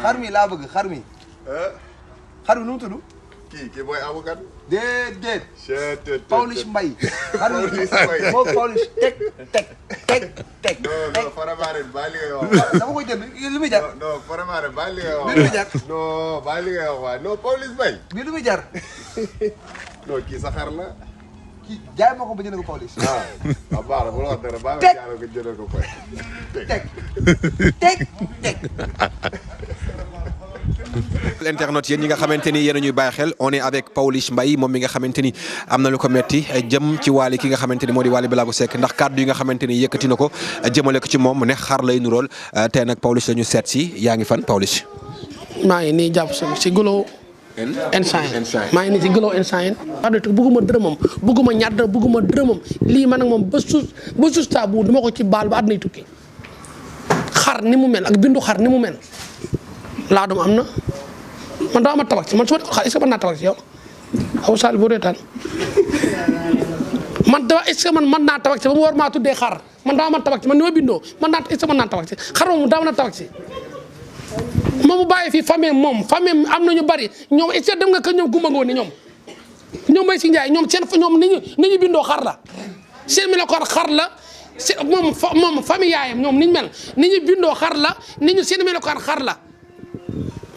xar mi laa bëgg xar mi. xar mi nu mu tudd. kii mooy avocat. déedéet. Pawlish Mbaye. xar mi moom Pawlish teg. non Faramareen bàyyi li ngay wax. dama koy jënd lu muy jar. non Faramareen bàyyi li ngay wax. lu muy jar. non bàyyi li ngay wax waaye non Pawlish Mbaye. bii lu muy jar. non kii sa xar la. kii jaay ma ko ba jënd ko Pawlish. waaw baax na bu la wax dara baax na jaaroo ko jëndee ko koy. teg. Internet yéen ñi nga xamante ni yéen a ñuy bàyyi xel on est avec Pawlish Mbaye moom mi nga xamante ni am na lu ko metti jëm ci Wally ki nga xamante ni moo di Wally Ballago Seck ndax kàddu yi nga xamante ni yëkkati na ko jëmale ko ci moom ne xar lay nurool tey nag Pawlish la ñu seet si yaa ngi fan Pawlish. maa ngi nii jàpp si Golo. instant maa ngi nii si Golo instant yi. wax dëgg bëgguma dërëmam bëgguma ñaar dërëm bëgguma dërëmam lii man ak moom ba suus taabu dama ko ci baal ba àdduna tukki xar ni mu mel ak bindu xar ni mu mel laa dum am na. man daa ma tabax ci man su ma xar est-ce que mën naa tabax ci yow aw Sall boo reetaan man dama est-ce que man mën naa tabax ci ba mu war maa tuddee xar man daa ma tabax ci man ni ma bindoo man naa est-ce que mën naa tabax ci xar moom daa mën a tabax ci moom mu bàyyi fii famille moom famille am na ñu bari ñoom est-ce que dem nga ko ñoom gumba ngoon ni ñoom may si Njaay ñoom seen ñoom ni ñu bindoo xar la seen mi la ko xar la moom famille yaayam ñoom ni ñu mel ni ñu bindoo xar la ni ñu seen mi la ko xar la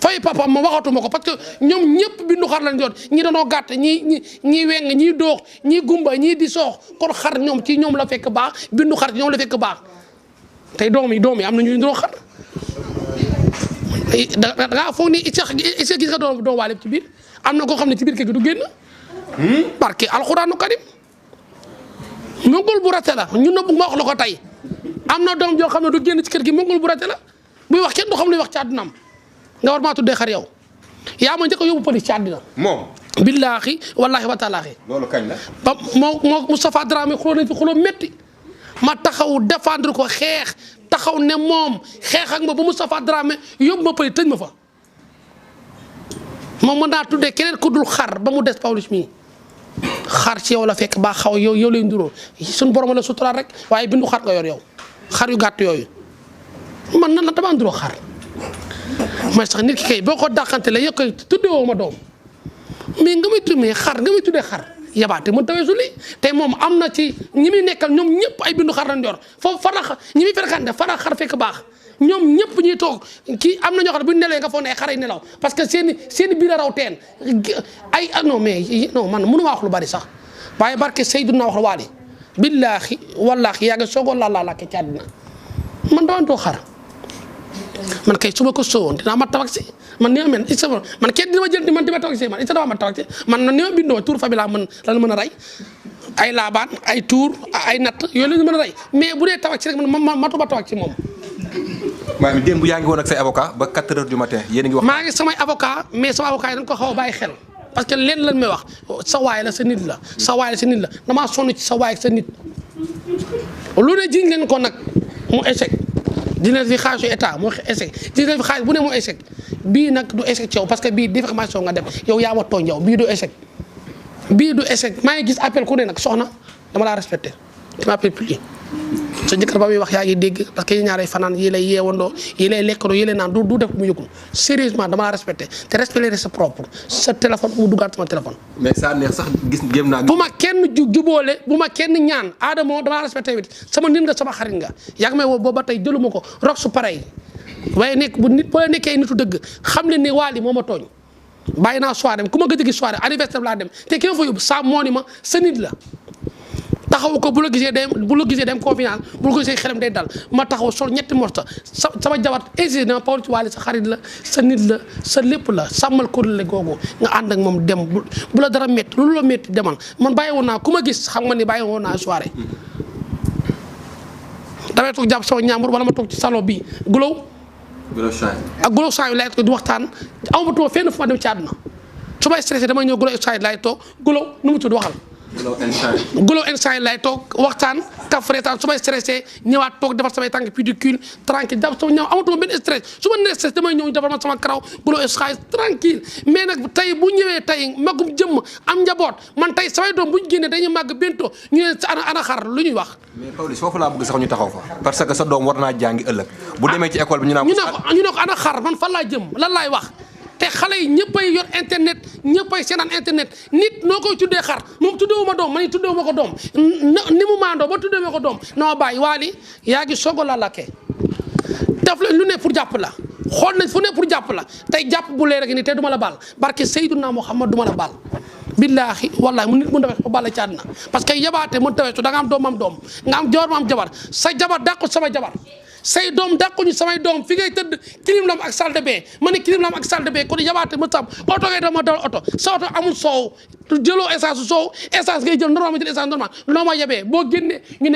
fay papa ma waxatuma ko parce que ñoom ñëpp bindu xar lañ doon ñi dañoo gàtt ñi weng ñi doox ñi gumba ñi di soox kon xar ñoom ci ñoom la fekk baax bindu xar ci ñoom la fekk baax tey doom yi am na ñu doo xar da ngaa foog ni est-ce que gis nga doom waale ci biir am na koo xam ne ci biir kër gi du génn barke alxuraanu karim mongol bu rate la ñun na bu ma wax la ko tey am na doom joo xam ne du génn ci kër gi mongol bu rate la buy wax kenn du xam luy wax ci àddunaam nga war maa tuddee xar yow yaa ma njëkk a yóbbu police ci àddina moom. billaahi wallaahi wa taalaahi. loolu kañ la. ba moo Moustapha Dramé xuloo nañ fi xuloo métti ma taxaw défendre ko xeex taxaw ne moom xeex ak ma ba Moustapha Dramé yóbbu ma police tëj ma fa. moom mën naa tuddee keneen ku dul xar ba mu des Pawlish mii xar ci yow la fekk ba xaw yow lay nduróo suñu borom la suturaal rek waaye bindu xar nga yor yow xar yu gàtt yooyu man nan la damaa nduróo xar. mooy sax nit ki kay boo ko dàqante la yëg koy tuddewoo ma doom mais nga may tuddee xar nga may tuddee xar yabaate mën tawee su lii tey moom am na ci ñi muy nekkal ñoom ñëpp ay bindu xar lañ yor foofu farax ñi muy fréquenté farax xar fekk baax ñoom ñëpp ñuy toog kii am na ñoo xam ne bu ñu nelawee nga foog ne ay xar ay nelaw parce que seen biir a raw teen ay non mais non man mënu maa wax lu bari sax waaye barke Seydina wax waali billaahi wallaahi yaa ngi soogoo laa ke ci àddina man dama doo xar man kay su ma ko soowoon dinaa ma tabax si man ni ma mel isa man kenn dina ma jël man dima tabax si man isa dama ma tabax si man ni ma bindoo tour famille laa mën a rey ay laabaan ay tour ay natt yooyu la ñu mën a rey mais bu dee tabax si rek man matuma tabax si moom. waaye démb yaa ngi woon ak say avocat ba 4 heures du matin yéen a ngi wax. maa ngi samay avocat mais sama avocat yi dañ ko xaw a bàyyi xel parce que leen lan may wax sa waay la sa nit la sa waay la sa nit la damaa sonn ci sa waay ak sa nit lu ne jiñ leen ko nag mu échec. dina fi xaalisu état moo échec dina fi xaalis bu ne moo échec bii nag du échec ci yow parce que bii diffamation nga def yow yaa ma tooñ yow bii du échec maa ngi gis appel ku ne nag soxna dama laa respecté tu m'appelles plus sa jëkkër ba muy wax yaa ngi dégg parce que yi ñaaree fanaan yi lay yeewandoo yi lay lekkandoo yi lay naan du def mu yëgul sérieusement dama laa respecté te respecté sa propre sa téléphone mu duggaat sama téléphone. mais saa neex sax gis jéem naa. bu ma kenn jubóole bu ma kenn ñaan Adamo dama laa respecté wit sama nit nga sama xarit nga yaa ngi may woo booba tey jëluma ko rok su parey waaye nekk bu nit boo nekkee nitu dëgg xam leen ne Wally moo ma tooñ bàyyi naa soirée ku ma gëj a gis soirée anniversaire laa dem te ki ma fa yóbbu saa moo ni ma sa nit la. taxaw ko bu la gisee dem confiance bu la gisee xelam day dal ma taxaw sol ñetti morta sama jabar président Pawlish Wally sa xarit la sa nit la sa lépp la sàmmal ko la googu nga ànd ak moom dem bu la dara métti loolu la métti demal man bàyyi woon naa ku ma gis xam nga ni bàyyi woon naa soirée damay toog jàpp sama ñaambur wala ma toog ci salon bi Golo ak Golo saa yu laay toog di waxtaan amatuma fenn fu ma dem ci àdduna su may stressé damay ñëw Golo saa yu laay toog Golo nu mu tudd waxal Glow and Shine lay toog waxtaan kaf reetaan su may stressé ñëwaat toog defar samay tànk pédicure tranquille daf sama ñëw amatuma benn stress su ma nee stress damay ñëw defar ma sama karaw Glow and Shine tranquille mais nag tey bu ñëwee tey magum jëmm am njaboot man tey samay doom bu ñu génnee dañuy màgg bento ñu ne sa ana xar lu ñuy wax. mais Pawlish foofu laa bëgg sax ñu taxaw fa parce que sa doom war naa jàngi ëllëg bu demee ci école bi ñu naan ko ana xar man fan laa jëm lan laay wax te xale yi ñëppay yor internet ñëppay seenaan internet nit noo koy tuddee xar moom tuddeewu ma doom man tuddeewu ma ko doom ni mu maandoo ba tuddee ma ko doom na ma bàyyi waali yaa ngi soog a la lakkee def leen lu ne pour jàpp la xool nañ fu ne pour jàpp la tey jàpp bu leer gi ni te duma la baal barke Seydina Muhammad duma la baal billaahi wallaahi mu nit mu tawee ba bàlla ci àddina parce que yabaate mu tawee su da nga am doom am doom nga am jabar ma am jabar sa jabar dàqu sama jabar say doom dàquñu samay doom fi ngay tëdd kilim lam ak salle de bain ma ne kilim lam ak salle de bain kon yabaate ma sam oto ngay dama dawal oto sa oto amul soow jëloo essence soow essence ngay jël normal ma jël essence normal noo ma yebee boo génnee